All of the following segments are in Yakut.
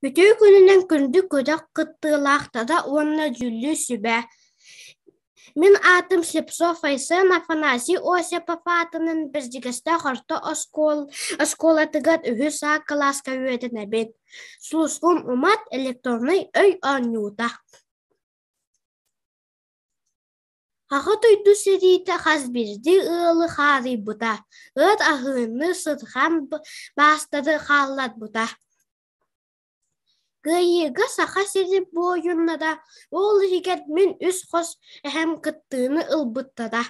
Үтүө күнүнэн күндү күрэх кыттыылаахтара уонна дьүүллүүр сүбэ. Мин аатым Слепцов Айсен Афанасий Осипов аатынан Бэрдьигэстээх орто оскуолатыгар үһүс А кылааска үөрэнэбин. Сулускун умат электроннай өй оонньуута. Аҕа дойду сэриитэ хас биирдии ыалы хаарыйбыта, ыар аһыыны, сырҕан баастары хаалларбыта. Кыайыыга Саха сирин буойуннара, ол иһигэр мин үс хос эһэм кыттыыны ылбыттара.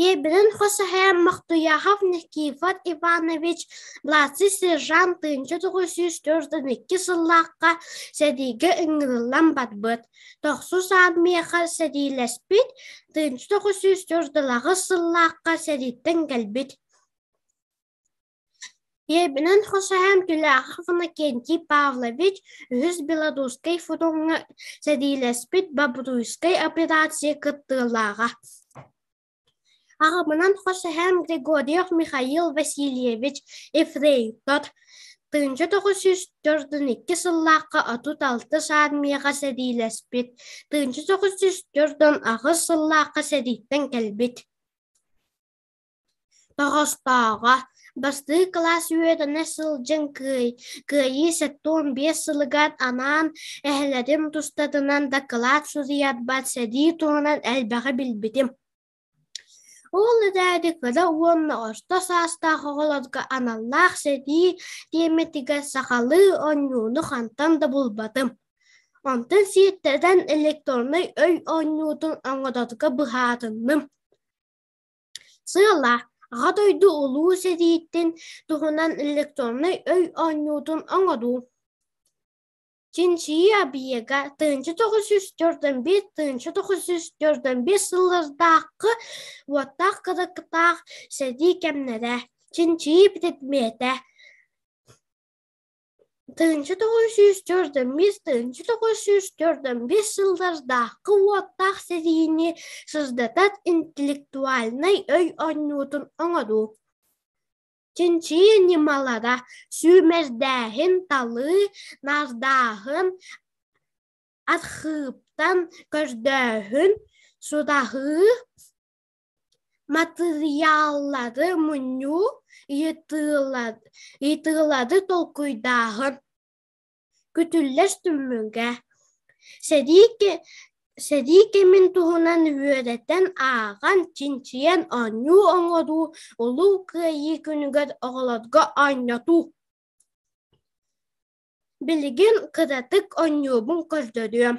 Ийэбинэн хос эһээм Махтуяхов Никифор Иванович младший сержант 1942 сыллаахха сэриигэ ыҥырыллан барбыт, тохсус армияҕа сэриилэспит, 1948 сыллаахха сэрииттэн кэлбит. Ийэбинэн хос эһээм Тюляхов Иннокентий Павлович үһүс Белорусскай фроҥҥа сэриилэспит Бобруйскай операция кыттыылааҕа. Аҕабынан хос эһээм Григорьев Михаил Васильевич ефрейтор, 1942 сыллаахха 36 армияҕа сэриилэспит, 1948 сыллаахха сэрииттэн кэлбит. Тоҕоостооҕо, бастакы кылаас үөрэнэ сылдьан Кыайыы 75 сылыгар анаан эһэлэрим тустарынан дакылаат суруйарбар сэрии туһунан элбэҕи билбитим. Ол эрээри кыра уонна орто саастаах оҕолорго аналлаах сэрии тиэмэтигэр сахалыы оонньууну хантан да булбатым. Онтон сиэттэрэн электроннай өй оонньуутун оҥорорго быһаарынным. Сыала: Аҕа дойду Улуу сэриитин туһунан электроннай өй оонньуутун оҥоруу. Чинчийии объега 1941-1945 сыллардаахы уоттаах кырыктаах сэрии кэмнэрэ. Чинчийии предметэ 1941-1945 сыллардаахы уоттаах сэриини сырдатар интеллектуальнай өй оонньуутун оҥоруу. Чинчийии ньымалара сүүмэрдээһин, талыы, наардааһын, архыыптан көрдөөһүн, сураһыы, Матырыйааллары мунньуу, ыйытыылары толкуйдааһын, күтүллэр түмүгэ, сэрии кэмин туһунан үөрэтэн, ааҕан, чинчийэн оонньуу оҥоруу, Улуу Кыайыы күнүгэр оҕолорго оонньотуу. Билигин кыратык оонньуубун көрдөрүөм.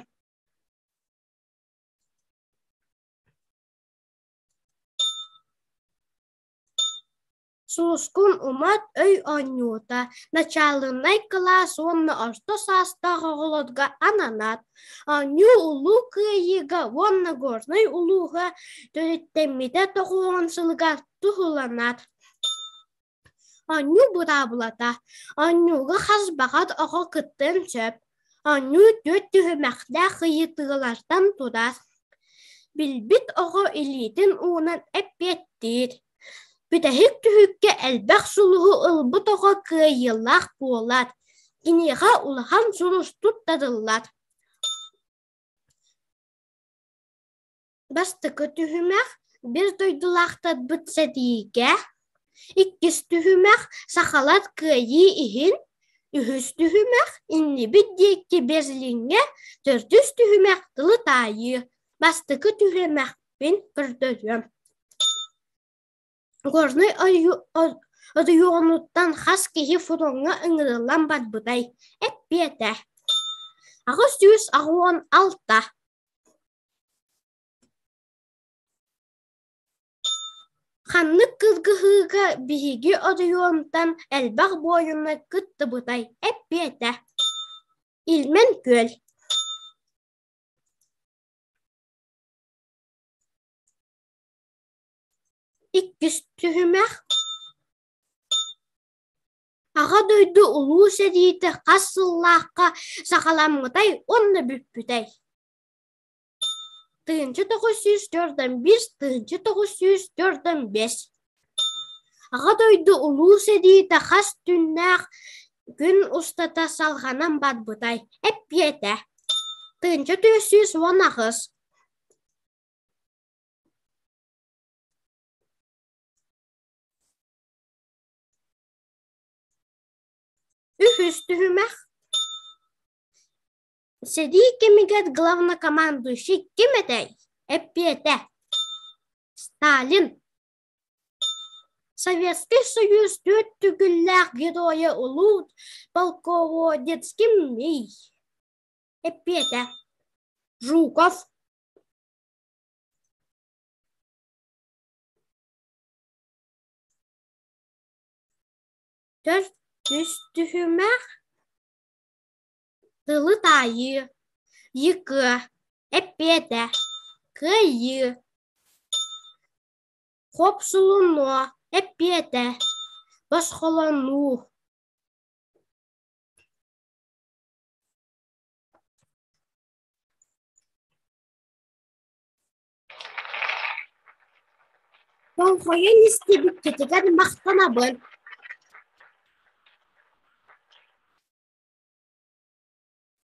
Сулускун умат өй оонньуута начаалынай кылаас уонна орто саастаах оҕолорго ананар. Оонньуу Улуу Кыайыыга уонна Горнай улууһа төрүттэммитэ 90 сылыгар туһуланар. Оонньуу быраабылата: оонньууга хас баҕар оҕо кыттыан сөп. Оонньуу түөрт түһүмэхтээх ыйытыылартан турар. Билбит оҕо илиитин уунан эппиэттиир. Бүтэһик түһүккэ элбэх сулуһу ылбыт оҕо кыайыылаах буолар, киниэхэ улахан сулус туттарыллар. Бастакы түһүмэх биир дойдулаахтарбыт сэриигэ, иккис түһүмэх сахалар кыайыы иһин, үһүс түһүмэх иннибит диэки Берлиҥҥэ, төрдүс түһүмэх тылы таайыы. Бастакы түһүмэхпин көрдөрүөм. Горнай оройуонуттан хас киһи фроҥҥа ыҥырыллан барбытай? Эппиэтэ: 886. Ханнык кыргыһыыга биһиги оройуонтан элбэх буойуннар кыттыбытай? Эппиэтэ: Ильмень күөл. Иккис түһүмэх Аҕа дойду Улуу сэриитэ хас сыллаахха саҕаламмытай уонна бүппүтэй? 1941-1945 Аҕа дойду Улуу сэриитэ хас түүннээх Күн устата салҕанан барбытай, эппиэтэ: 1418. Үһүс түһүмэх Сэрии кэмигэр главнокомандующий ким этэй? Эппиэтэ: Сталин. Советскай Союз түөрт төгүллээх геройа улуу полководец кимий? Эппиэтэ: Жуков. Төрдүс түһүмэх Тылы таайыы, йыкыа, эппиэтэ, кыайыы Хопсулунуо, эппиэтэ, босхолонуу Болҕойон истибиккитигэр махтанабын.